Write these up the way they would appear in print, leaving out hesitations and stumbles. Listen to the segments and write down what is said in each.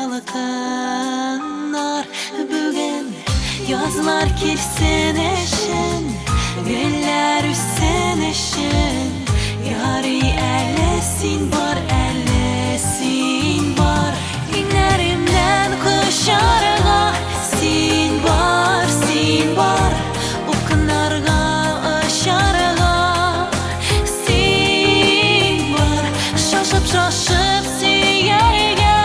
Салкыннар бүген язлар килсен өчен, гөлләр үссен өчен. Ярый әле син бар, әле син бар. Иңнәремнән кочарга син бар, син бар. Упкыннарга очарга син бар. Шашып-шашып сөяргә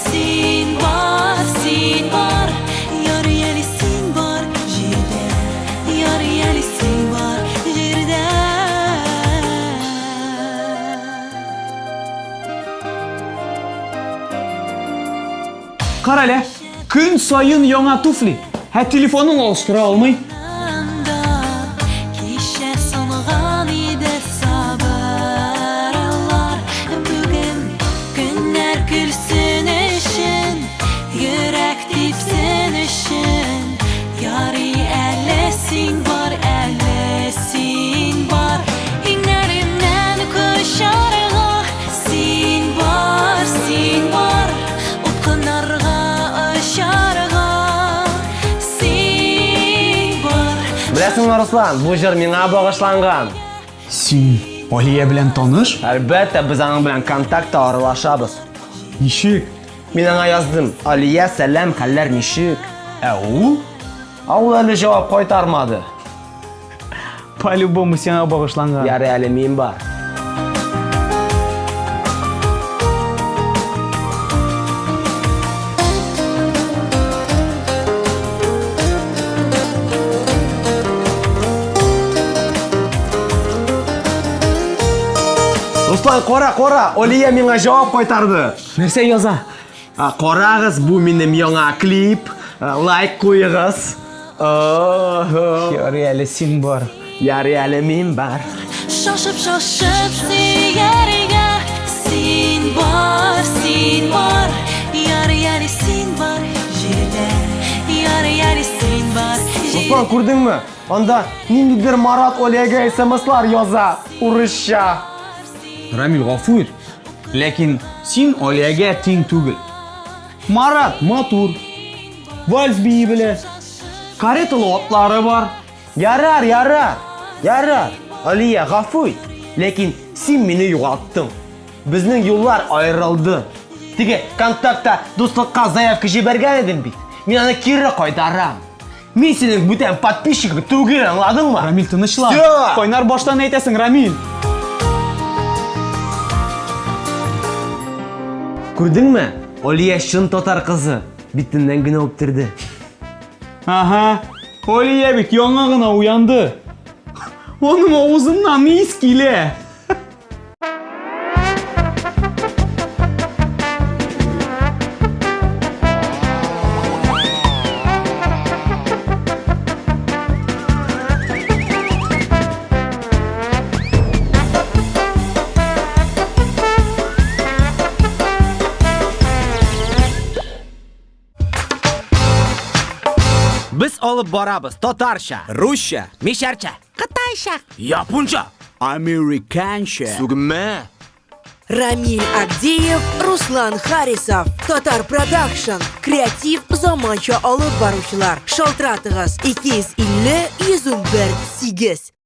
син бар, син бар. Ярый әле син бар җирдә, ярый әле син бар җирдә. Кара әле, көн саен яңа туфли, ә телефонын алыштыра алмый. Кичә сонган иде сабырлар, бүген көннәр көлсен өчен, йөрәк типсен өчен. Ярый әле син бар, әле син бар. Иңнәремнән кочарга син бар, син бар. Упкыннарга очарга син бар. Беләсеңме, Руслан, бу җыр миңа багышланган. Син Алия белән таныш? Әлбәттә, без аның белән контактта аралашабыз. Ничек? Мин аңа яздым. Алия, сәлам, хәлләр ничек? Ә ул? Ә ул әле җавап кайтармады. По-любому сиңа багышланган. Ярый әле мин бар. Руслан, кара, кара, Алия миңа җавап кайтарды. Нәрсә яза? А, карагыз, бу минем яңа клип. А, лайк куегыз. Ярый әле син бар. Ярый әле мин бар. Шашып, шашып сөяргә син бар, син бар. Ярый әле син бар җирдә. Ярый әле син бар җирдә. Руслан, күрдеңме? Анда ниндидер Марат Олегә смслар яза, урысча. Рамил, гафу ит. Ләкин син Алиягә тиң түгел. Марат матур. Вальс бии белә. Кареталы атлары бар. Ярар, ярар. Ярар. Алия, гафу ит. Ләкин син мине югалттың. Безнең юллар аерылды. Теге контактта дуслыкка заявка җибәргән идем бит. Мин аны кире кайтарам. Мин синең бүтән подписчигың түгел, аңладыңмы? Рамил, тынычлан. Всё! Кайнар баштан әйтәсең, Рамил. Күрдеңме? Алия чын татар кызы. Битеннән генә үптерде. Ага. Алия бит яңа гына уянды. Аның авызыннан ис килә. Без алып барабыз татарча, Русча, мишәрчә, Кытайча. японча, американча. Сүгенмә. Рамиль Агдеев, Руслан Харисов, Татар Продакшн, креатив заманча алып баручылар. Шалтыратыгыз 250 111 8.